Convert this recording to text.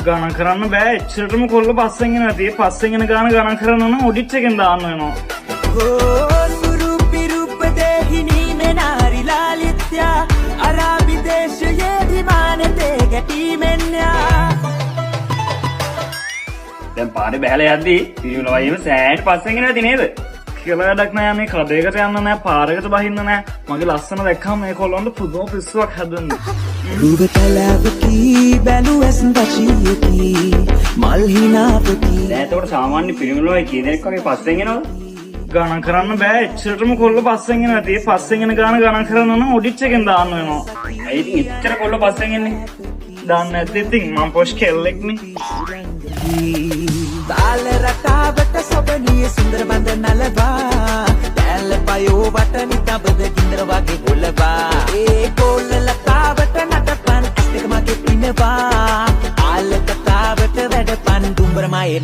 ගණන් කරන්න බෑ, එච්චරටම කොල්ල පස්සෙන් එනවා. ඉතින් ඒ පස්සෙන් එන ගාන ගණන් කරන්න නම් ඔඩිට් එකෙන් දාන්න වෙනවා. සුරුපි රූප දේහිනී මෙනාරි ලාලිත්‍යා අරාබි දේශයේ විමානතේ ගැටීමෙන්යා. දැන් පාරේ බහැලා යද්දි පිරිමි ළමයි එහෙම සෑහෙන පස්සෙන් එනවා ඇති නේද? කියලා වැඩක් නෑ. මේ කඩේකට යන්න නෑ, පාරකට බහින්න නෑ. මගේ ලස්සන දැක්කම මේ කොල්ලන්ට පුදුම පිස්සුවක් හැදෙන්නේ. රුව කලාවකි බැලු ඇස් වශියකි මල් හිනාවකි. දැන් එතකොට සාමාන්‍ය පිරිමි ළමයි කී දෙනෙක් වගේ පස්සෙන් එනවද? ගණන් කරන්න බෑ, එච්චරටම කොල්ල පස්සෙන් එනවා. ඉතින් ඒ පස්සෙන් එන ගාන ගණන් කරන්න නම් ඔඩිට් එකෙන් දාන්න වෙනවා. ඇයි ඉතින් එච්චර කොල්ල පස්සෙන් එන්නේ? දන්නේ නැති ඉතින් මං පොෂ් කෙල්ලෙක්නේ. තාල රටාවට සොබනිය සුන්දර බඳ නලවා දැල්ල පයෝ වට නිතබද ගින්දර වගේ ගොලවා ඒ කොල්ල ලතාවට නටපන් ඇස් දෙක මගේ පිනවා ආල කතාවට වැඩපන් දුම්බර මයේ.